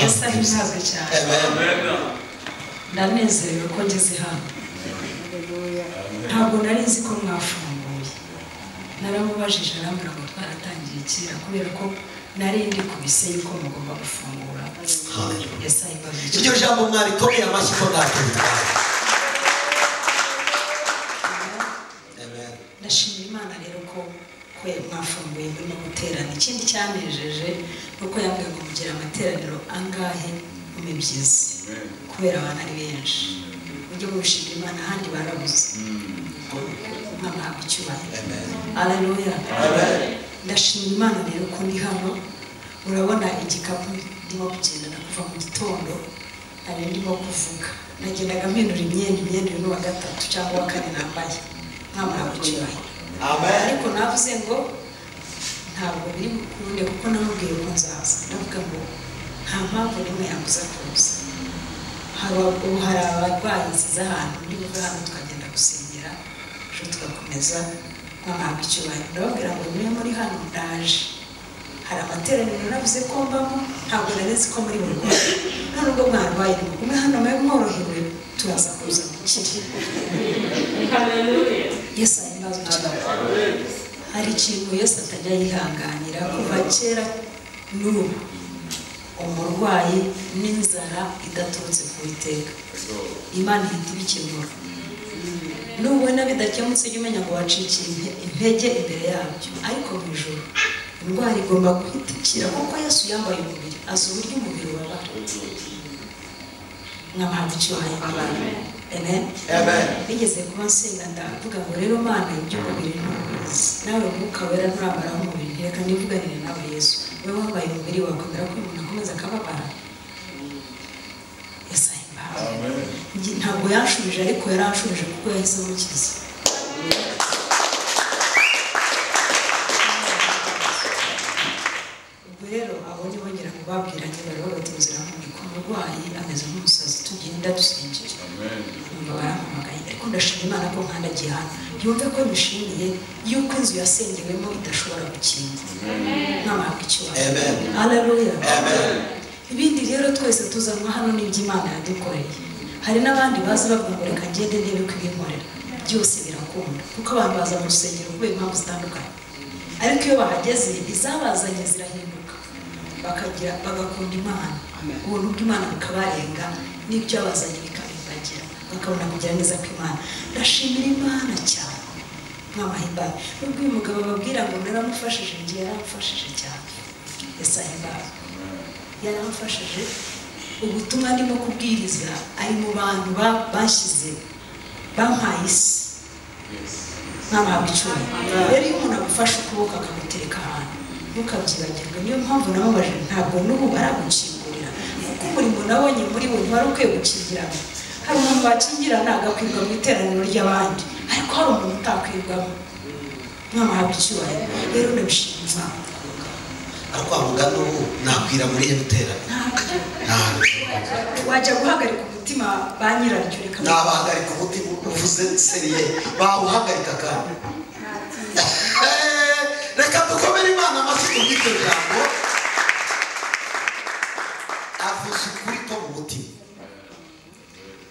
Yesu ahimbazwe cyane. Ndanezerewe ko ngeze hano. Ntabwo nari nzi ko mwafunguye. Naramubajije arambwira ngo twaratangiye kera kubera ko nari ndi kubise yuko mugomba gufungura. Yesu ahimbazwe cyane. Iryo jambo mwarikomeye amashyi ko ntacyo bitwaye. Ndashimira Imana rero ko mwafunguye murimo guterana. Ikindi cyanejeje nuko yambwiye ngo mugira amateraniro angahe mu mibyizi kubera abantu ari benshi. Mujye mubishimira Imana, ahandi barabuze. Mwamuhabwa icyubahiro. Haleluya. Ndashimira Imana rero ko ndi hano. Urabona igikapu ndimo kugendana kuva mu gitondo, nari ndimo kuvuga, nagendaga mpindura imyenda uyu ni uwa gatatu cyangwa uwa kane nambaye. Mwamuhabwa icyubahiro. Ariko navuze ngo ntabwo biri bukunde kuko namubwiye ko nzaza. Ndavuga ngo nta mpamvu n'imwe yambuza kuza. Ubu hari abarwayi nsize ahantu ndi buve hano tukagenda gusengera, ejo tugakomeza. Mwamuhabwa icyubahiro. Ndababwira ngo niba muri hano ndaje. Hari amateraniro navuze ko mbamo, ntabwo nari nzi ko muri burwayi. None ubwo mwarwaye nimugume hano mube mworohewe, turaza kuza mukire. Yesu ahimbazwe cyane. Hari ikintu Yesu atajya yihanganira kuva kera n'ubu, umurwayi n'inzara idaturutse ku Uwiteka. Imana ihita ibikemura. Nubona bidakemutse jya umenya ngo wacikiye intege imbere yabyo, ariko mu ijoro indwara igomba guhita ikira kuko Yesu yambaye umubiri, azi uburyo umubiri ubabara. Mwamuhabwa icyubahiro. Amen. Bigeze kuba nsenga ndavuga ngo rero Mana iby'umubiri ntubizi, nawe Mwuka Wera nturamaraho umubiri, reka nivuganire nawe Yesu. Wowe wambaye umubiri wakomera ko umuntu akomeza akababara. Yesu ahimbazwe. Ntabwo yanshubije ariko yaranshubije kuko yahise amukiza. Ubwo rero abo ni bongera kubabwiranye baravuga bati inzira nkuko umurwayi ameze nk'umusazi tugenda dusengera. Numva barampamagaye, ariko ndashima Imana ko nkandagiye hano. Yumve ko nishimiye yuko inzu yasengewemo idashobora gukinga. Mwamuhabwa icyubahiro. Haleluya. Ibindi rero twese tuzanwa hano n'iby'Imana yadukoreye. Hari n'abandi baza bavuga ngo reka ngende ndebe ko ibinkorera. Byose birakunda kuko abantu baza mu rusengero kubera impamvu zitandukanye, ariko iyo bahageze izabazanye zirahinduka, bakagira bagakunda Imana, ubuntu bw'Imana bukabarenga n'ibyabazanye bikabibagira, bakabona kugira neza kw'Imana. Ndashimira Imana cyane. Mwamahimbaye. Nubwo uyu mugabo babwira ngo naramufashije, ngiye yaramfashije cyane. Yesu ahimbazwe. Yaramfashije. Ubutumwa ndimo kubwiriza ari mu bantu bashyize bampaye isi. Mwamuhabwa icyubahiro. Rero iyo umuntu agufashe ukuboko akagutereka ahantu ntukabyibagirwe. Niyo mpamvu namubajije ntabwo n'ubu baragukingurira, kuko umurimo nabonye muri we ntiwari ukwiye gukingirana. Hari umuntu wakingirana agakwirwa mu iteraniro ry'abandi, ariko hari umuntu utakwirwamo. Mwamuhabwa icyubahiro. Rero ndabishima Imana. Ariko avuga n'ubu nakwira muri iyo teraniro. Wajya guhagarika umutima ba nyiraryo, reka nabahagarika umutima uvuze seriye bawuhagarika kandi. Reka dukomere Imana amashyi ku bw'iryo jambo. Avuze ukuri ko mu mutima.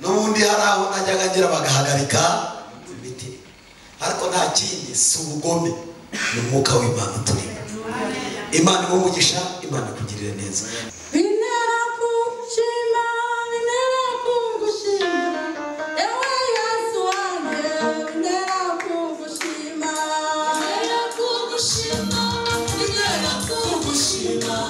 N'ubundi hari aho najyaga ngira bagahagarika imitima, ariko nta kindi, si ubugome, ni umwuka w'Imana turimo. Imana imuhe umugisha, Imana ikugirire neza. Kugushima.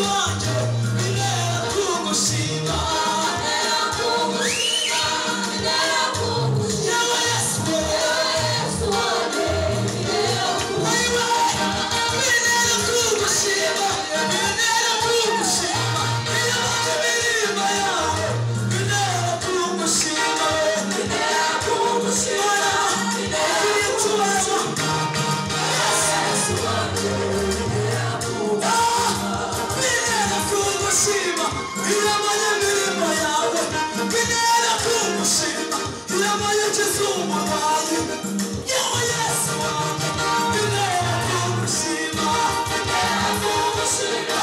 wanjye bintera kugushima yewe Yesu we bintera kugushima bintera kugushima iyo mbonye imirimo yawe bintera kugushima bintera kugushima icyubahiro bintera kugushima iyo mbonye imirimo yawe bintera kugushima iyo mbonye ukiza umurwayi yewe Yesu wanjye bintera kugushima bintera kugushima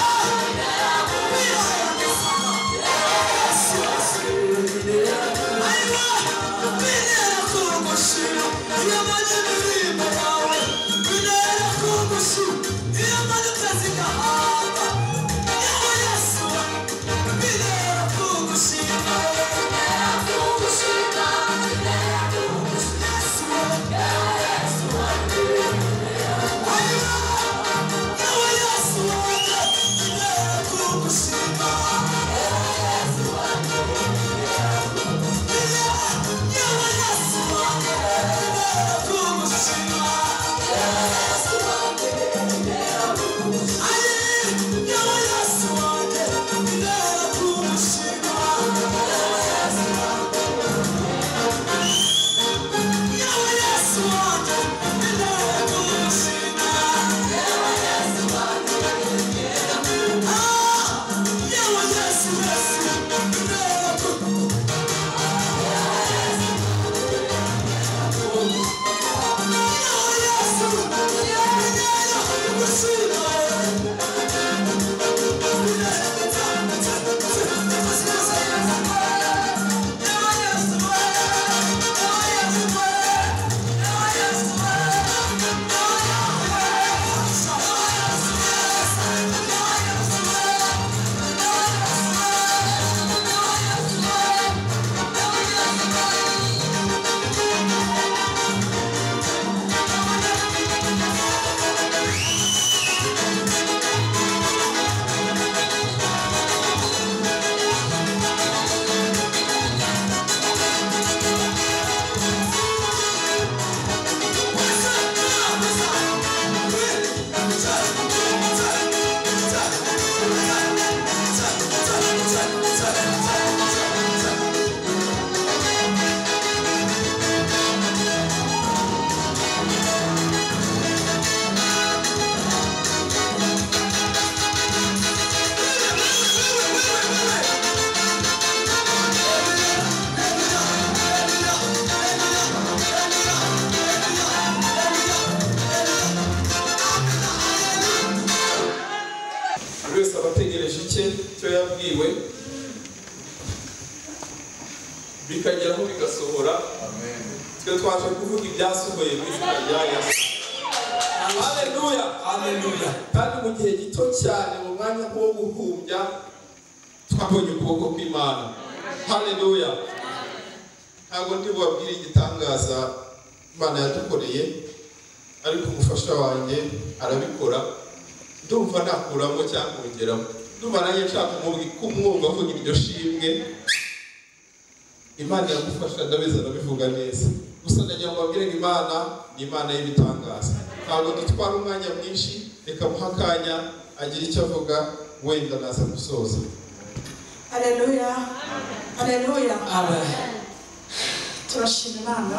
bintera kugushima iyo mbonye imirimo yawe bintera kugushima iyo mbonye akazi gahaga yewe Yesu bintera kugushima bintera kugushima Yesu yewe Yesu wanjye bintera kugushima yewe Yesu wanjye bintera kugushima yewe Yesu wanjye bintera kugushima yewe Yesu wanjye bintera kugushima yewe Yesu Yesu bintera kugushima yewe Yesu bintera kugushima Buri wese aba ategereje icye cyo yabwiwe bikageraho bigasohora. Twe twaje kuvuga ibyasohoye mu izina rya Yesu. Haleluya, Haleluya. Kandi mu gihe gito cyane, mu mwanya wo guhumbya, twabonye ukuboko kw'Imana. Haleluya. Ntabwo ndi bubabwire igitangaza Imana yadukoreye, ariko umufasha wanjye arabikora. Ndumva nakuramo cyangwa kongeramo, ndumva nanjye nshaka kumwumva avuga iryo shimwe. Imana iragufasha, ndabizi arabivuga neza. Gusa ndagira ngo mbabwire ngo Imana ni Imana y'ibitangaza. Ntabwo dutwara umwanya mwinshi, reka muhe akanya agira icyo avuga, wenda naza gusoza. Haleluya. Haleluya. Amen. Turashima Imana.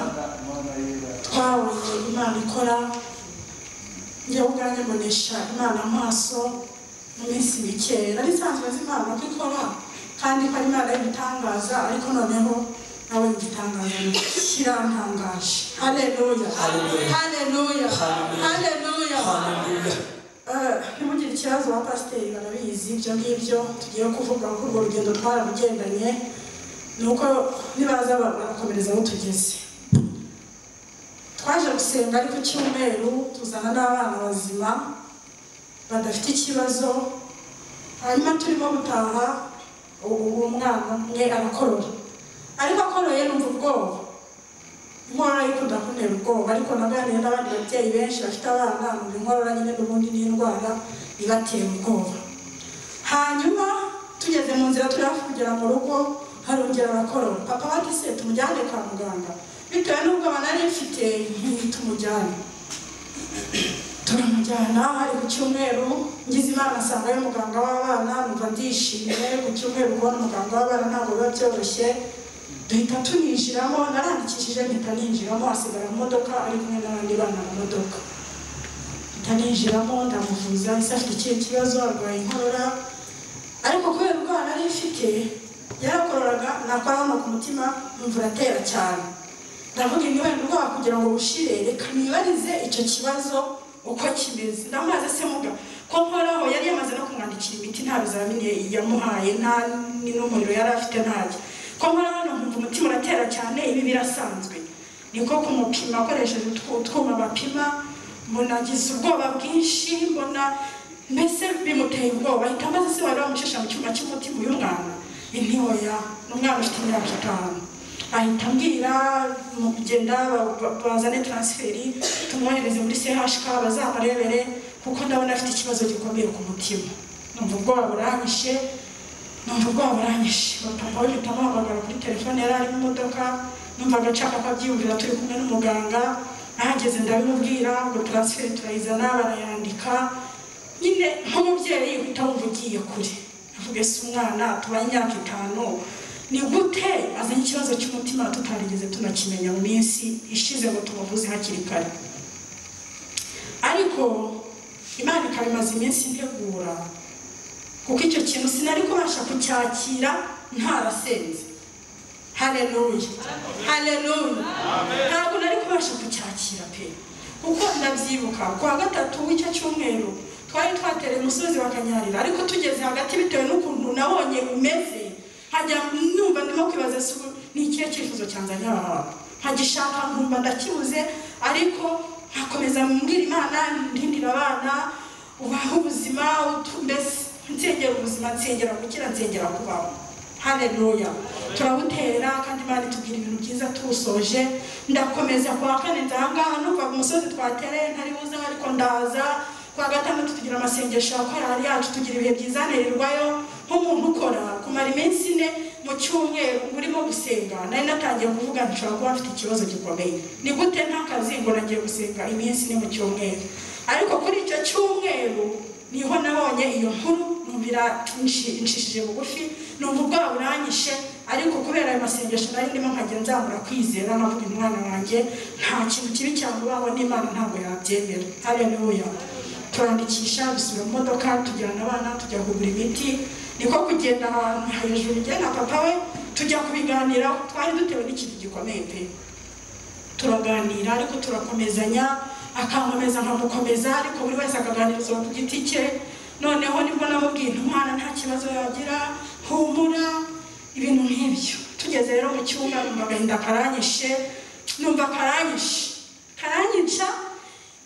Twabonye Imana ikora. Njyewe ubwanjye mbonesha Imana amaso mu minsi mike. Nari nsanzwe nzi Imana ko ikora kandi ko ari Imana y'ibitangaza, ariko noneho nabonye igitangaza kirantangaje. Haleluya. Haleluya. Haleluya. Haleluya. Haleluya. Haleluya. Ntimugire ikibazo, ba pasiteri barabizi ibyo ngibyo tugiye kuvuga, kuko urwo rugendo twararugendanye, ni uko nibaza barakomereza aho tugeze. Twaje gusenga ariko cyumweru tuzana n'abana bazima badafite ikibazo, hanyuma turimo gutaha uwo mwana umwe arakorora, ariko akoroye numva ubwoba. Inkorora ikunda kuntera ubwoba, ariko naganiriye n'abandi babyeyi benshi bafite abana, numva inkorora nyine n'ubundi n'indwara ibatera ubwoba. Hanyuma tugeze mu nzira turi hafi kugera mu rugo, harongera arakorora. Papa bati se tumujyane kwa muganga, bitewe n'ubwoba nari mfite ntitumujyane. Turamujyana hari ku cyumweru, ngize Imana asangayo umuganga w'abana, numva ndishimye. Ku cyumweru kubona umuganga w'abana ntabwo biba byoroshye. Duhita tuninjiramo, narandikishije mpita ninjiramo, asigara mu modoka ari kumwe n'abandi bana mu modoka. Mpita ninjiramo ndamuvuza, ese afite ikihe kibazo, arwaye inkorora. Ariko kubera ubwoba nari mfite, yarakororaga nakora hano ku mutima numva uratera cyane. Ndavuga nti wenda ubwoba kugira ngo bushire, reka nibarize icyo kibazo uko kimeze. Ndamubaza se muga ko nkoraho, yari yamaze no kumwandikira imiti, nta bizamini yamuhaye, nta n'umuriro yari afite, ntacyo. Ko nkora hano nkumva umutima uratera cyane, ibi birasanzwe. Niko kumupima akoresheje utwuma bapima, mbona agize ubwoba bwinshi, mbona mbese bimuteye ubwoba. Ahita ambaza se wari wamucisha mu cyuma cy'umutima uyu mwana? Nti oya, ni umwana ufite imyaka 5. Ahita ambwira mu kugenda bazane transferi tumwohereze muri CHK bazamurebere, kuko ndabona afite ikibazo gikomeye ku mutima. Numva ubwoba buranyishe, numva ubwoba buranyishe. Papa we mpita amuhamagara kuri telefone, yari ari mu modoka, numvaga nshaka ko abyiyumvira turi kumwe n'umuganga. Ahageze ndabimubwira, ngo transferi turayizana, barayandika. Nyine nk'umubyeyi uhita wumva ugiye kure, avuga ese umwana tubaye imyaka 5 ni gute azanye ikibazo cy'umutima tutarigeze tunakimenya mu minsi ishize ngo tumuvuze hakiri kare. Ariko Imana ikaba imaze iminsi integura, kuko icyo kintu sinari kubasha kucyakira ntarasenze. Haleluya, haleluya. Ntabwo nari kubasha kucyakira pe, kuko ndabyibuka kuwa gatatu w'icyo cyumweru twari twatereye umusozi wa Kanyarira, ariko tugeze hagati bitewe n'ukuntu nabonye umeze, nkajya numva ndimo kwibaza ni ikihe cyifuzo cyanzanye aha hantu, nkagishaka nkumva ndakibuze, ariko nkakomeza mbwira Imana, ndindira abana, ubaha ubuzima, mbese nsengera ubuzima, nsengera gukira, nsengera kubaho. Haleluya. Turabutera kandi Imana itubwira ibintu byiza tusoje. Ndakomeza kuwa kane nzangaha, numva umusozi twatereye ntari buze, ariko ndaza. Kuwa gatandatu tugira amasengesho ya korali yacu, tugira ibihe byiza, ntirirwayo nk'umuntu ukora kumara iminsi 4 mu cyumweru urimo gusenga. Nari natangiye kuvuga nshobora kuba mfite ikibazo gikomeye, ni gute nta kazi ngo nagiye gusenga iminsi 4 mu cyumweru. Ariko kuri icyo cyumweru niho nabonye iyo nkuru, numvira nshishije bugufi, numva ubwoba buranyishe. Ariko kubera ayo masengesho nari ndimo nkajya nzamura kwizera, nkavuga umwana wanjye nta kintu kibi cyamubaho n'Imana ntabwo yabyemera. Haleluya. Turandikisha, dusubira mu modoka, tujyana abana, tujya kugura imiti. Niko kugenda ahantu hejuru njye na papa we tujya kubiganiraho, twari dutewe n'ikintu gikomeye pe. Turaganira ariko turakomezanya, akankomeza nkamukomeza, ariko buri wese akaganirizwa ku giti cye. Noneho nibwo namubwiye nti umwana nta kibazo yagira, humura, ibintu nk'ibyo. Tugeze rero mu cyumba numva agahinda karanyishe, numva karanyishe, karanyica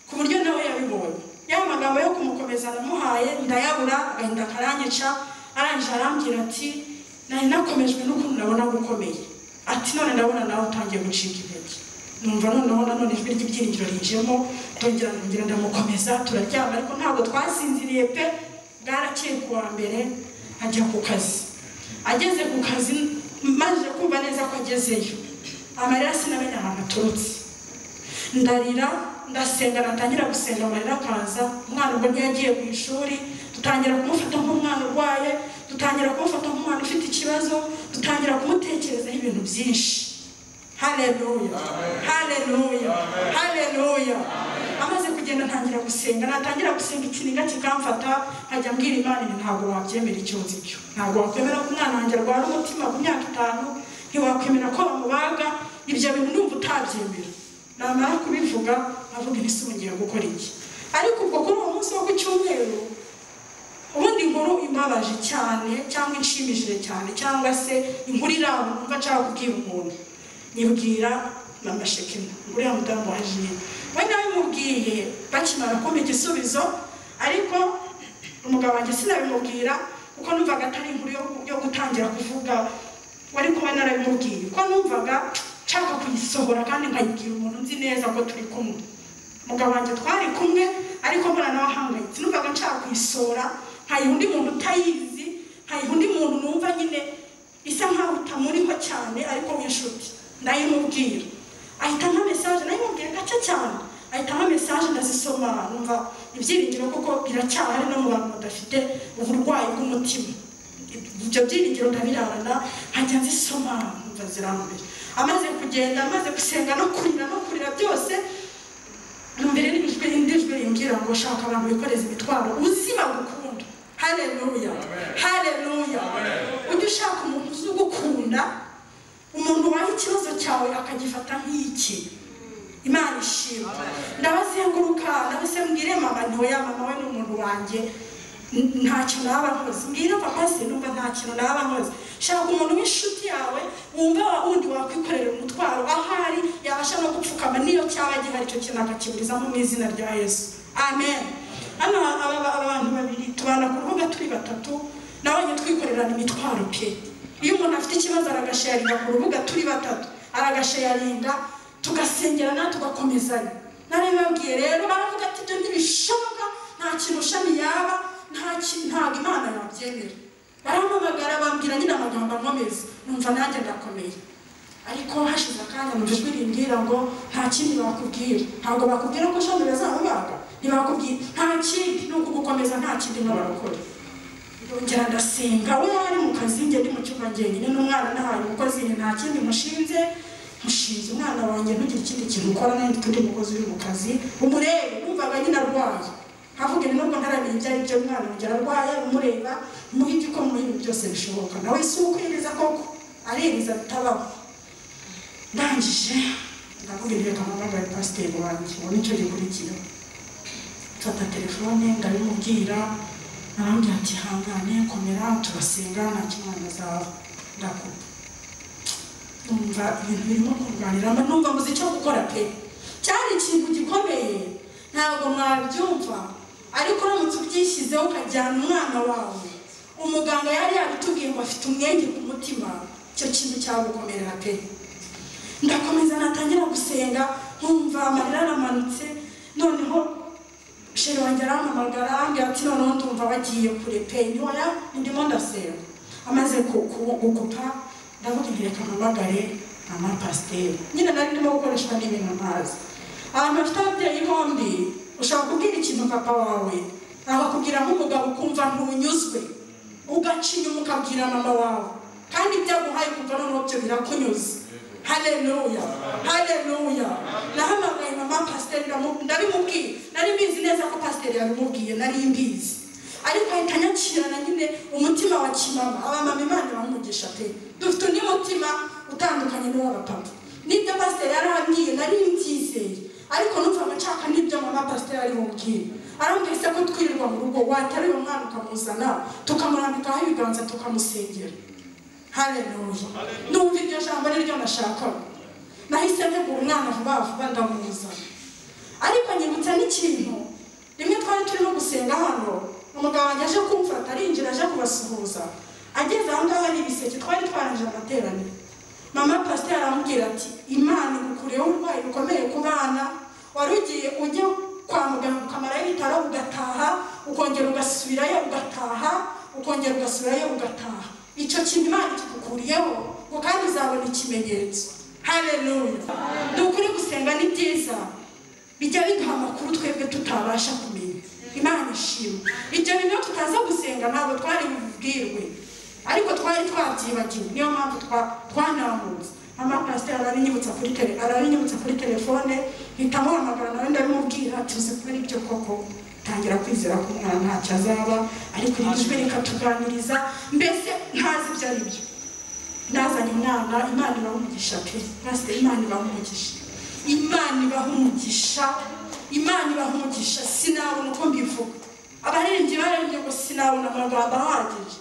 ku buryo nawe yabibonye. Ya magambo yo kumukomeza namuhaye ndayabura, agahinda karanyica. Arangije arambwira ati nari nakomejwe n'ukuntu nabona gukomeye, ati none ndabona nawe utangiye gucika intege. Numva noneho nanone ijwi ry'ibyiringiro rinjemo, ndongera ndongera ndamukomeza, turaryama. Ariko ntabwo twasinziriye pe, bwarakeye kuwa mbere ajya ku kazi. Ageze ku kazi maze kumva neza ko agezeyo, amarira sinamenya ahantu aturutse. Ndarira, ndasenga, natangira gusenga amarira akaza. Umwana ubwo ntiyagiye ku ishuri, dutangira kumufata nk'umwana urwaye, dutangira kumufata nk'umwana ufite ikibazo, dutangira kumutekerezaho ibintu byinshi. Haleluya, haleluya, haleluya. Amaze kugenda ntangira gusenga, natangira gusenga ikiniga kikamfata, nkajya mbwira Imana nti ntabwo wabyemera icyo nzi cyo, ntabwo wakwemera ko umwana wanjye arwara umutima ku myaka 5, ntiwakwemera ko bamubaga, ibyo bintu ndumva utabyemera. Namara kubivuga avuga nti se ngiye gukora iki? Ariko ubwo kuri uwo munsi wo ku cyumweru, ubundi inkuru imbabaje cyane cyangwa inshimishije cyane cyangwa se inkuru iraho numva nshaka kubwira umuntu, nibwira mama Shekina, uriya mudamu wa Jine. We nabimubwiye bakimara kumpa igisubizo, ariko umugabo wanjye sinabimubwira kuko numvaga atari inkuru yo gutangira kuvuga, wari kuba narabimubwiye ko numvaga nshaka kuyisohora kandi nkayibwira umuntu nzi neza ko turi kumwe. Umugabo wanjye twari kumwe ariko mbona nawe ahangayitse, numvaga nshaka kuyisohora nkayiha undi muntu utayizi muntu numva nyine isa nkaho utamuriho cyane ariko w'inshuti ndayimubwira ahita ampa message nayimubwira gake cyane ahita ampa message ndazisoma numva ibyiringiro kuko biracyahari no mu bantu badafite uburwayi bw'umutima ibyo byiringiro ndabirarana nkajya nzisoma numva zirankomeye amaze kugenda amaze gusenga no kurira byose numva irindi jwi rimbwira ngo shaka abantu bikoreza imitwaro uzi bagukunda. Haleluya, haleluya. Ujye ushaka umuntu uzi ugukunda, umuntu waha ikibazo cyawe akagifata nk'iki. Imana ishimwe. Ndabazenguruka ndabasembwire mama ntoya, mama we ni umuntu wanjye ntacyo naba nkoze, mbwira papa se numva nta kintu naba nkoze. Shaka umuntu w'inshuti yawe wumva wundi wakwikorera umutwaro ahari yabasha no gupfukama niyo cyaba gihari icyo kintu akakiburizamo mu izina rya Yesu. Amen. Hano abantu babiri tubana ku rubuga turi batatu nabonye twikorerana imitwaro pe. Iyo umuntu afite ikibazo aragasharinga ku rubuga turi batatu, aragasharinga tugasengerana tugakomezanya. Narababwiye rero baravuga ati ibyo ntibishoboka, nta kintu Shami yaba, ntabwo Imana yabyemera. Barampamagara bambwira nyine amagambo ankomeza, numva nanjye ndakomeye. Ariko hashize akanya numva ijwi rimbwira ngo nta kindi bakubwira, ntabwo bakubwira ko Shami bazamubaga, ntibakubwira nta kindi, ni ukugukomeza nta kindi n'abarokore. Ndongera ndasenga, we yari mu kazi njye ndi mu cyumba njyenyine n'umwana nahaye umukozi, nta kindi mushinze, mushinze umwana wanjye ntugire ikindi kintu ukora nari mfite undi mukozi uri mu kazi umurebe, numvaga nyine arwaye havuga ni nubwo ntaramenya ibyo ari byo, umwana wanjye ararwaye umureba muhe igikoma ibintu byose bishoboka, nawe si ukwiriza koko aririza bitabaho. Ndangije ndavuga reka mpamagare pasiteri wanjye ngo nicyo gikurikira. Mfata telefone ndabimubwira, arambwira ati hangane komera turasenga nta kimwana azaba. Ndakupa numva ibintu birimo kurwanira, numva mbuze icyo gukora pe. Cyari ikintu gikomeye ntabwo mwabyumva, ariko uramutse ubyishyizeho ukajyana umwana wawe, umuganga yari yabitubwiye ngo afite umwenge ku mutima, icyo kintu cyagukomerera pe. Ndakomeza natangira gusenga nkumva amarira aramanutse. Noneho sheri wanjye arampamagara arambwira ati noneho ndumva bagiye kure pe, ntiwaya ndimo ndasenga. Amaze gukupa ndavuga nti reka mpamagare mama pasiteri, nyine nari ndimo gukoreshwa n'ibintu ntazi. Abantu bafite ababyeyi bombi ushobora kubwira ikintu papa wawe akakubwira nk'umugabo ukumva ntunyuzwe, ugaca inyuma ukabwira mama wawe, kandi ibyo aguhaye ukumva noneho byo birakunyuze. Haleluya, haleluya. Nahamagaye mama pasiteri ndabimubwiye, nari mbizi neza ko pasiteri yabimubwiye, nari mbizi, ariko ahita anyakirana nyine umutima wa kimama. Abamama Imana ibamugisha pe, dufite undi mutima utandukanye n'uw'abapapa. Nibyo pasiteri yarambwiye nari mbyizeye, ariko numvaga nshaka n'ibyo mama pasiteri ari bumubwire. Arambwira se ko twirirwa mu rugo wateruye umwana ukamuzana tukamurambikaho ibiganza tukamusengera. Haleluya. Numva iryo jambo niryo nashakaga. Nahise ntegura umwana vuba vuba ndamuzana. Ariko nyibutsa n'ikintu rimwe twari turimo gusenga hano, umugabo wanjye aje kumfata arinjira aje kubasuhuza, ageze aho ngaho ari ibiseke twari twarangije amateraniro. Mama pasiteri aramubwira ati Imana igukureho uburwayi bukomeye ku bana, wari ugiye ujya kwa muganga ukamarayo ibitaro ugataha, ukongera ugasubirayo ugataha, ukongera ugasubirayo ugataha. Icyo kintu Imana ikigukuriyeho ngo kandi uzabona ikimenyetso. Haleluya. Ni ukuri gusenga ni byiza, bijya biduha amakuru twebwe tutabasha kumenya. Imana ishimwe. Ibyo bintu tutaza gusenga ntabwo twari bubwirwe, ariko twari twabyibagiwe, niyo mpamvu twanamutse. Mama pasiteri arabinyibutsa kuri telefone, mpita muhamagara nawe ndabimubwira, tuzi ko ari byo koko. Tangira kwizera ko umwana ntacyo azaba, ariko iri jwi rikatuganiriza, mbese ntazi ibyo ari byo. Nazanye umwana, Imana ibaha umugisha pe, pasiteri Imana ibaha umugisha, Imana ibaha umugisha, Imana ibaha umugisha. Sinabona uko mbivuga, abaririmbyi baririmbye ngo sinabona amagambo ahagije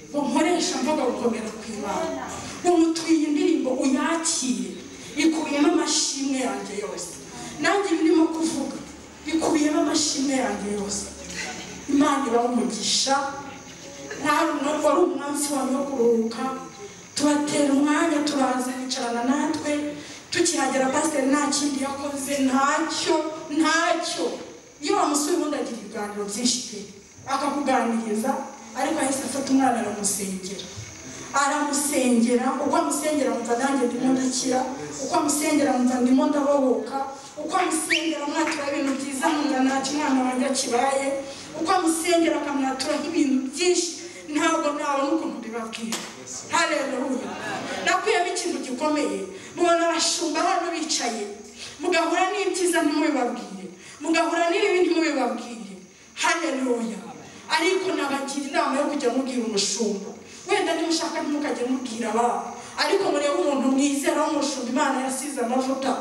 ngo nkoresha mvuga gukomera ku Imana. Umutuye indirimbo uyakire, ikubiyemo amashimwe yanjye yose. Nanjye ndimo kuvuga bikubiyemo amashimwe yanjye yose. Imana ibaha umugisha. Wari umunsi wanyu wo kuruhuka, tubatera umwanya turaza mwicarana natwe. Tukihagera pasiteri nta kindi yakoze, ntacyo ntacyo. Iyo wamusuye ubundi agira ibiganiro byinshi pe, akakuganiriza. Ariko ahise afata umwana aramusengera. Aramusengera, uko amusengera mva nanjye ndimo ndakira, uko amusengera mva ndimo ndabohoka, uko amusengera mwatura ibintu byiza nkumva ntacyo umwana wanjye akibaye, uko amusengera akamwaturaho ibintu byinshi ntabwo nabona ukuntu mbibabwira. Haleluya. Nakuyemo ikintu gikomeye. Mubona abashumba hano bicaye, mugahura n'ibyiza ntimubibabwire, mugahura n'ibibi ntimubibabwire. Haleluya. Ariko nabagira inama yo kujya mubwira umushumba. Wenda nimushaka ntimukajye mubwira ababo, ariko murebe umuntu mwizera w'umushumba Imana yasize amavuta,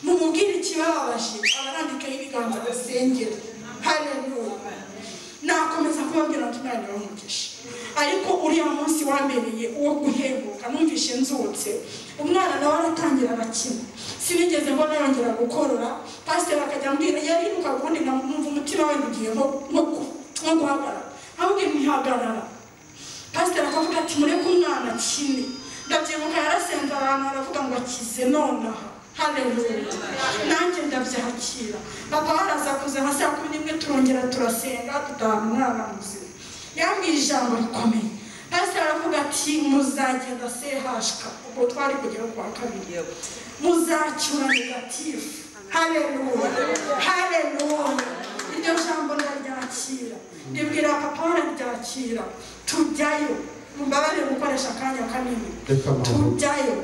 mumubwire ikibababaje, abarambikaho ibiganza basengera. Haleluya. Nakomeza kubabwira ngo Imana ibahe umugisha. Ariko uriya munsi wambereye uwo guhembuka, numvishe nzutse. Umwana nawe aratangira arakina, sinigeze mbona yongera gukorora. Pasiteri akajya ambwira, yariruka ubundi nkumva umutima we ugiye nko guhagarara, nkamubwira ntihagarara. Pasiteri akavuga ati mureke umwana akine. Ndabyibuka yarasenze abantu aravuga ngo akize nonaha. Haleluya. Nanjye ndabyakira. Papa araza kuza nka saa 11 turongera turasenga, dutahana umwana muzima. Yambwiye ijambo rikomeye. Pasiteri aravuga ati muzagenda CHK, ubwo twari kugera kwa kabiri, muzacyura negatifu. Haleluya. Haleluya. Iryo jambo ndaryakira, ndibwira papa araryakira, tujyayo. Mumbabarire gukoresha akanya kanini, tujyayo.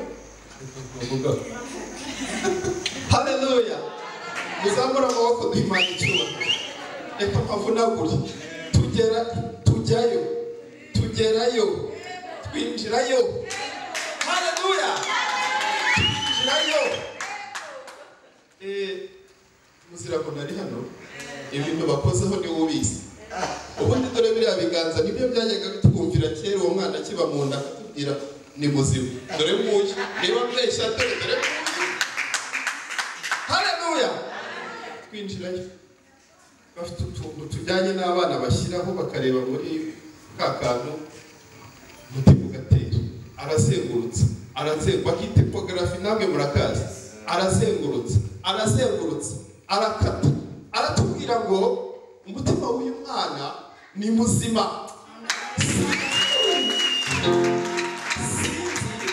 Haleluya. Muzamura amaboko duha Imana icyubahiro. Reka mpavunagure. Tujyayo, tugerayo, twinjirayo. Haleluya. Twinjirayo. Muzira ko nari hano, ibintu bakozeho ni ubizi. Ubundi dore biriya biganza nibyo byajyaga bitwumvira kera uwo mwana akiba mu nda akatubwira ni muzima. Dore nguyu, niba mbeshya dore nguyu. Haleluya. Twinjirayo. Bafite utuntu tujyanye n'abana bashyiraho bakareba muri ka kantu, umutima ugatera. Arazengurutse, arazengurutse, bakita ecography namwe murakazi. Arazengurutse, arazengurutse, arakata. Aratubwira ngo umutima w'uyu mwana ni muzima. Sinzi,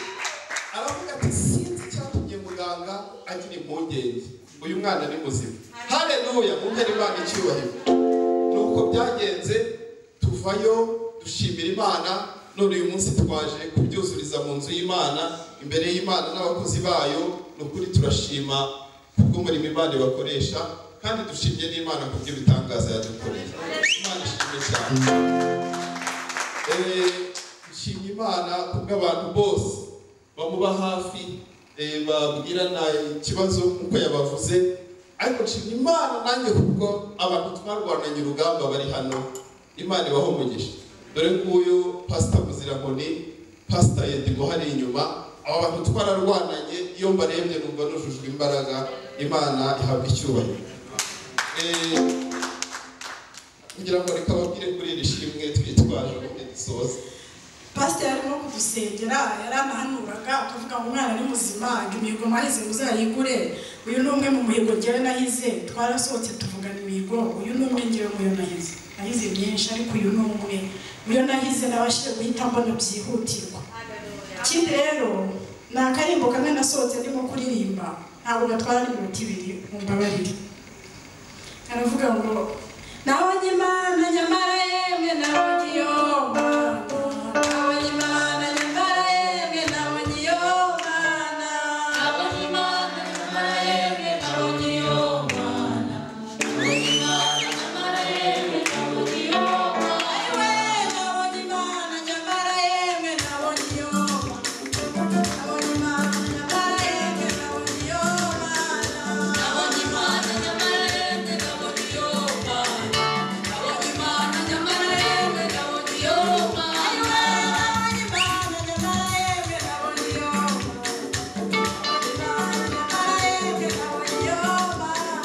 aravuga ati sinzi icyatumye muganga agira impungenge, uyu mwana ni muzima. Haleluya. Mumpere Imana icyubahiro. Nuko byagenze, tuvayo dushimira Imana. None uyu munsi twaje kubyuzuriza mu nzu y'Imana, imbere y'Imana n'abakozi bayo. Ni ukuri turashima kubw'umurimo Imana ibakoresha, kandi dushimye n'Imana kubw'ibitangaza yadukoreye. Imana ishimwe cyane. Nshimye Imana kubw'abantu bose bamuba hafi, babwirana ikibazo nk'uko yabavuze. Ariko nshimye Imana nanjye kubwo abantu twarwananye urugamba bari hano. Imana ibahe umugisha. Dore nguyu Pastor Muzirankoni, Pastor Yedimo hari inyuma. Aba bantu twararwananye, iyo mbarebye numva nujujwe imbaraga. Imana ihabwa icyubahiro. Kugira ngo reka babwire kuri iri shimwe twitwaje ubundi dusoze. Pasiteri arimo kudusengera, yaranahanuraga akavuga ngo umwana ni muzima, imihigo mwahize muzayigure. Uyu ni umwe mu muhigo njyewe nahize, twarasohotse tuvugana imihigo. Uyu ni umwe njyewe muyo nahize, nahize myinshi ariko uyu ni umwe muyo nahize nabashije guhita mbona byihutirwa. Ikindi rero ni akarimbo kamwe nasohotse ndimo kuririmba, ntabwo gatwara n'iminota ibiri, mumbabarire. Aravuga ngo nabonye Imana nyamara yemwe nabonye iyo Mana, nabonye Imana nyamara yemwe nabonye iyo Mana, nabonye Imana nyamara yemwe nabonye iyo Mana, nabonye Imana nyamara yemwe nabonye iyo Mana, ayiwe nabonye Imana nyamara yemwe nabonye iyo Mana, nabonye Imana nyamara yemwe nabonye iyo Mana, nabonye Imana nyamara yemwe nabonye iyo Mana, nabonye Imana nyamara yemwe nabonye iyo Mana, ayiwe nabonye Imana nyamara yemwe nabonye iyo Mana, nabonye Imana nyamara yemwe nabonye iyo Mana,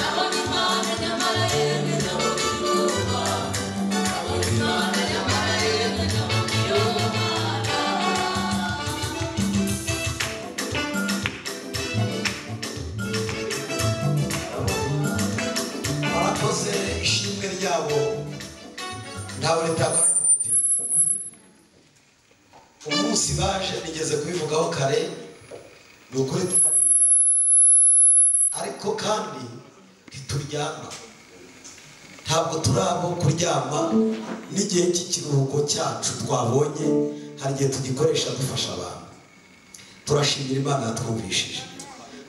nabonye Imana nyamara yemwe nabonye iyo Mana, nabonye Imana nyamara yemwe nabonye iyo Mana. Barakoze ishimwe ryabo, ntawe ritakora ku mutima. Umunsi baje nigeze kubivugaho kare, ni ukuri tutariryama, ariko kandi ntituryama, ntabwo turabo kuryama. N'igihe cy'ikiruhuko cyacu twabonye hari igihe tugikoresha dufasha abantu. Turashimira Imana yatwumvishije,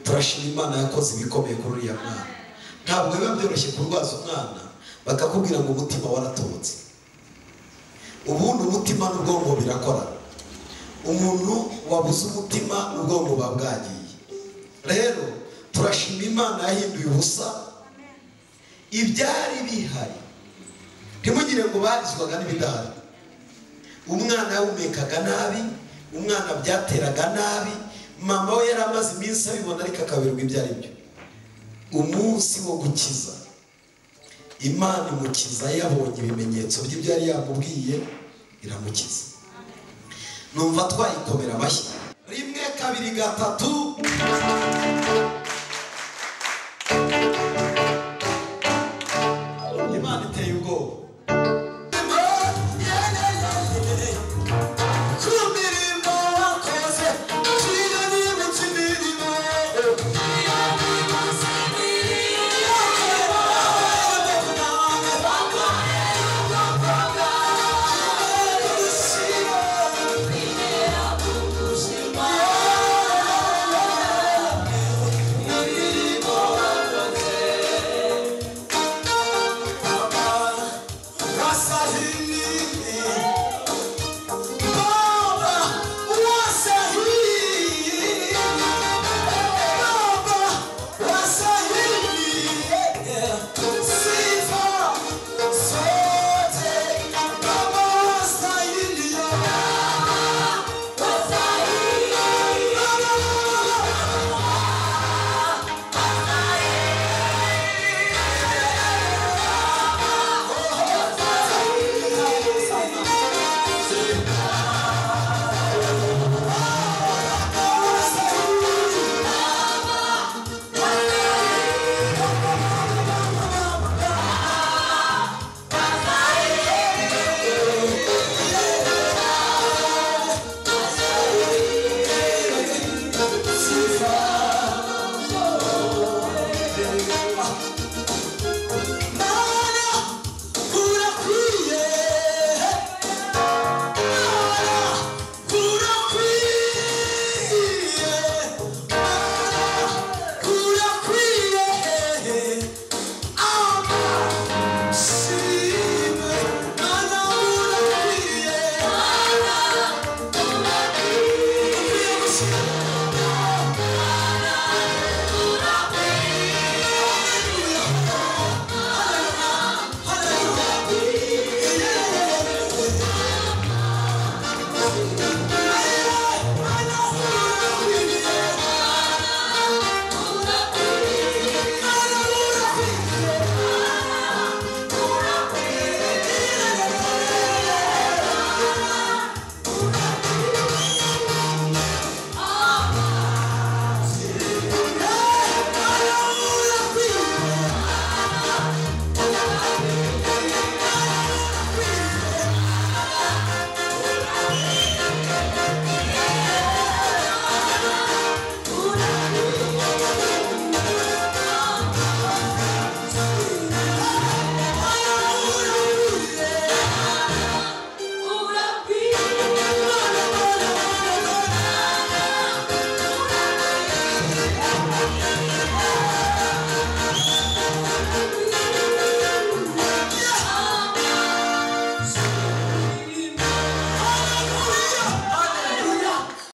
turashimira Imana yakoze ibikomeye kuri uriya mwana. Ntabwo biba byoroshye kurwaza umwana bakakubwira ngo umutima waratobotse. Ubundi umutima n'ubwonko birakorana. Umuntu wabuze umutima n'ubwonko buba bwagiye. Rero turashima Imana yahinduye ubusa ibyari bihari. Ntimugire ngo barizwaga n'ibidahari. Umwana yahumekaga nabi, umwana byateraga nabi, mama we yari amaze iminsi abibona ariko akaberwa ibyo ari byo. Umunsi wo gukiza, Imana imukiza yabonye ibimenyetso by'ibyo yari yamubwiye, iramukiza. Numva twayikomera amashyi. 1 2 3. Imana iteye ubwoba. Yeah.